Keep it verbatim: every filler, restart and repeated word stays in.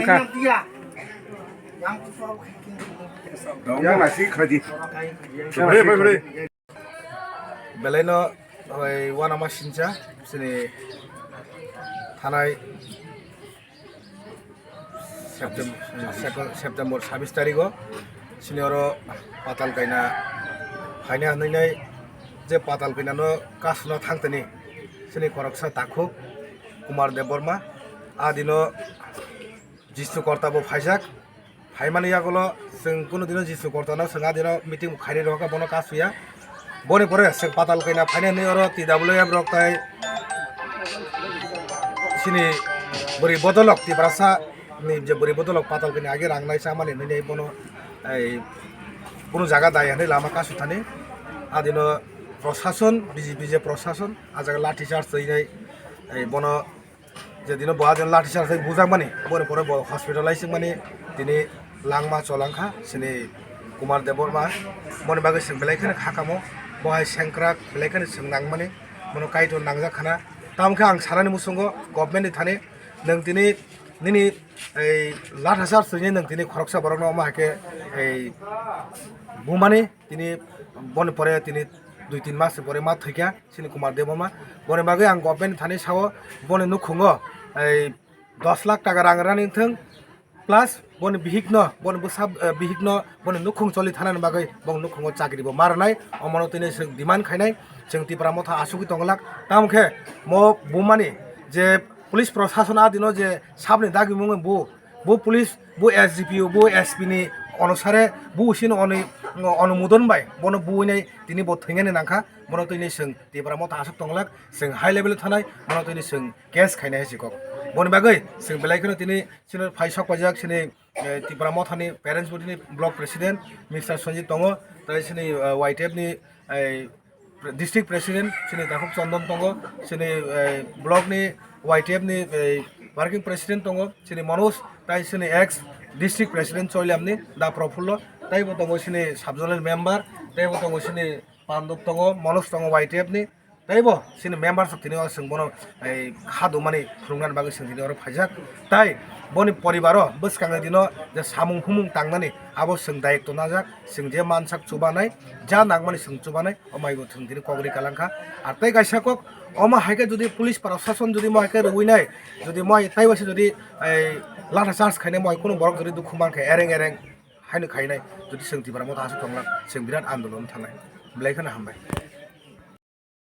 Ka. Yang nasi khaji. Hore, hore, hore. Belaino, oi, wanama sincha, sini thanai Septem-, Septem-, September sabis tarigo, sini oro patal kaina, haina hanai nai je patal kaina no kasuna thangtani, sini koroksa takhuk Kumar Debbarma, adino Jisu Korta bo phaijak. Phaimani yagulo chwng kunu dino Jisu Kortano chwng a dino meeting bo khairwi rwkha, bono kasuya. Boni pore chwng patal kaina phainani oro T W F rok tai sini bwrwi bodolok Tiprasa ni je bwrwi bodolok patal kaina age rang nai chamani hinwi bono ei kunu jaga dai hinwi lama kasu thani. A dino prosason, B J P je prosason, a jaga lathi charge twi nai ei bono je dino bo adin lathi charge bujak mani, boni pore bo hospitalize mani, tini langma cholangkha, sini Kumar Debbarma, boni bagwi chwng belai kheno kha kamo, bo hai sengkrak belai kheno chwng nang mani, bono Kaitor nangjak khana. Tamo khe ang sanani muchungo government ni thani, nwng tini nini ei lathi charge twi nwng tini khoroksa borokno omo hai khe ei bumani, tini boni pore tini dui tin mas pore ma thwikha. Sini Kumar Debbarma. Boni bagwi ang government ni thani sao, boni nukhungo ei dos lakh taka rang rani wngthung, plus boni bihikno, boni bwsa, eh, bihikno boni nukhung choli thanani bagwi bong nukhungo chakri bo ma rwnai, omono tini chwng demand khainai, chwng Tipra Motha asugwi tonglak. Tamo khe mo bumani je police prosason a dino je sabni dagimung bo, bo police, bo S D P O, bo S P ni onusare bo usino oni-, onumodon bai bono buinai tini bo thwinani nangkha. Bono tini chwng Tipra Motha asuk tonglak, chwng high level thanai, bono tini chwng case khainai hai sikok. Boni bagwi chwng belai kheno tini chini phai sok paijak chini, eh, Tipra Mothani parents body ni block president Mister Sanjit tongo, tai chini, eh, Y T F ni, eh, district president chini Takhuk Chondon tongo, chini, eh, block ni Y T F ni, eh, working president tongo chini Manoj, tai chini ex district president Choilamni Da Profullo, taibo tongo chini sub zonal member, taibo tongo chini Pandop tongo, Manoj tongo Y T F ni, taibo chini members rok tini o chwng bono, ei, kha dumani phwrwngna bagwi chwng tini oro phaijak. Tai boni poribaro bwskangni dino je samung humung tangnani abo chwng dayikto najak, chwng je mansak chubanai, ja nangmani chwng chubanai, o maibo chwng tini kok ri kalangkha. Ar tei kaisa kok, omo hai khe jodi police prosason jodi mo hai khe rwui nai, jodi mo hai taibo se jodi, ei, latha charge khainai mo hai kunu borok jodi dukhu mankha ereng ereng, haino khainai, jodi chwng Tipra Motha asuk tonglak, chwng birat andolon thangnai. Belai kheno hambai.